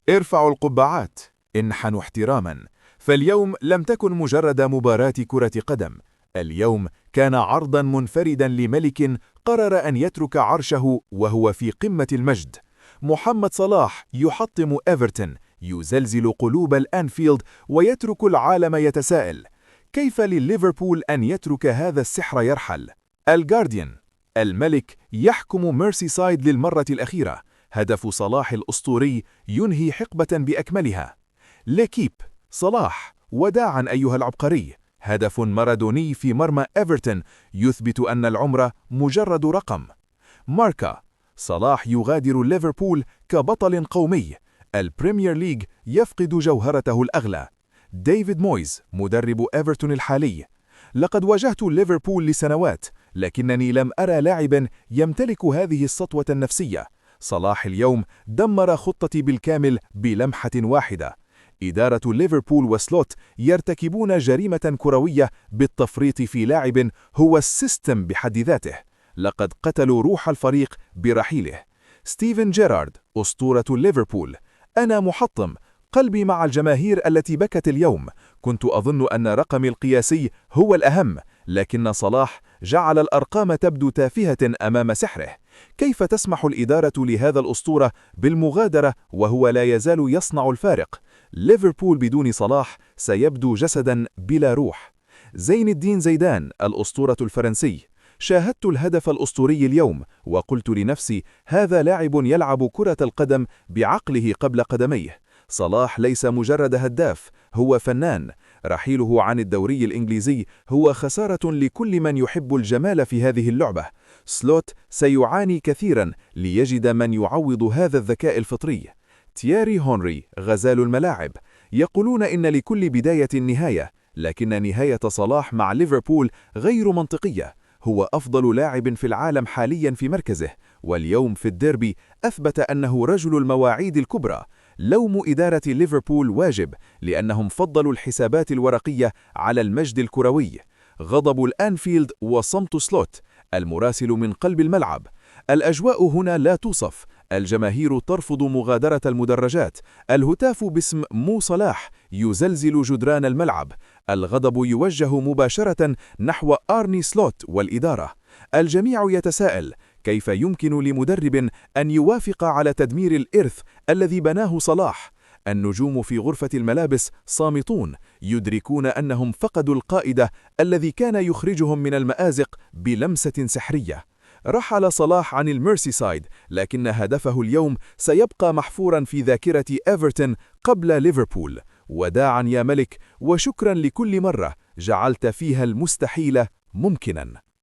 ارفعوا القبعات، انحنوا احتراما، فاليوم لم تكن مجرد مباراة كرة قدم. اليوم كان عرضا منفردا لملك قرر أن يترك عرشه وهو في قمة المجد. محمد صلاح يحطم إيفرتون، يزلزل قلوب الأنفيلد ويترك العالم يتساءل: كيف لليفربول أن يترك هذا السحر يرحل؟ الجارديان: الملك يحكم ميرسيسايد للمرة الأخيرة، هدف صلاح الأسطوري ينهي حقبة بأكملها. ليكيب: صلاح وداعا أيها العبقري، هدف مارادوني في مرمى إيفرتون يثبت أن العمر مجرد رقم. ماركا: صلاح يغادر ليفربول كبطل قومي، البريمير ليج يفقد جوهرته الأغلى. ديفيد مويز مدرب إيفرتون الحالي: لقد واجهت ليفربول لسنوات، لكنني لم أرى لاعبا يمتلك هذه السطوة النفسية. صلاح اليوم دمر خطتي بالكامل بلمحة واحدة. إدارة ليفربول وسلوت يرتكبون جريمة كروية بالتفريط في لاعب هو السيستم بحد ذاته. لقد قتلوا روح الفريق برحيله. ستيفن جيرارد أسطورة ليفربول: أنا محطم، قلبي مع الجماهير التي بكت اليوم. كنت أظن أن رقمي القياسي هو الأهم، لكن صلاح جعل الأرقام تبدو تافهة أمام سحره. كيف تسمح الإدارة لهذا الأسطورة بالمغادرة وهو لا يزال يصنع الفارق؟ ليفربول بدون صلاح سيبدو جسدا بلا روح. زين الدين زيدان الأسطورة الفرنسي: شاهدت الهدف الأسطوري اليوم وقلت لنفسي: هذا لاعب يلعب كرة القدم بعقله قبل قدميه. صلاح ليس مجرد هداف، هو فنان. رحيله عن الدوري الإنجليزي هو خسارة لكل من يحب الجمال في هذه اللعبة. سلوت سيعاني كثيرا ليجد من يعوض هذا الذكاء الفطري. تييري هونري غزال الملاعب: يقولون إن لكل بداية نهاية، لكن نهاية صلاح مع ليفربول غير منطقية. هو أفضل لاعب في العالم حاليا في مركزه، واليوم في الديربي أثبت أنه رجل المواعيد الكبرى. لوم إدارة ليفربول واجب، لأنهم فضلوا الحسابات الورقية على المجد الكروي. غضب الأنفيلد وصمت سلوت، المراسل من قلب الملعب: الأجواء هنا لا توصف. الجماهير ترفض مغادرة المدرجات. الهتاف باسم مو صلاح يزلزل جدران الملعب. الغضب يوجه مباشرة نحو آرني سلوت والإدارة. الجميع يتساءل: كيف يمكن لمدرب أن يوافق على تدمير الإرث الذي بناه صلاح؟ النجوم في غرفة الملابس صامتون، يدركون أنهم فقدوا القائد الذي كان يخرجهم من المآزق بلمسة سحرية. رحل صلاح عن الميرسيسايد، لكن هدفه اليوم سيبقى محفورا في ذاكرة إيفرتون قبل ليفربول. وداعا يا ملك، وشكرا لكل مرة جعلت فيها المستحيل ممكنا.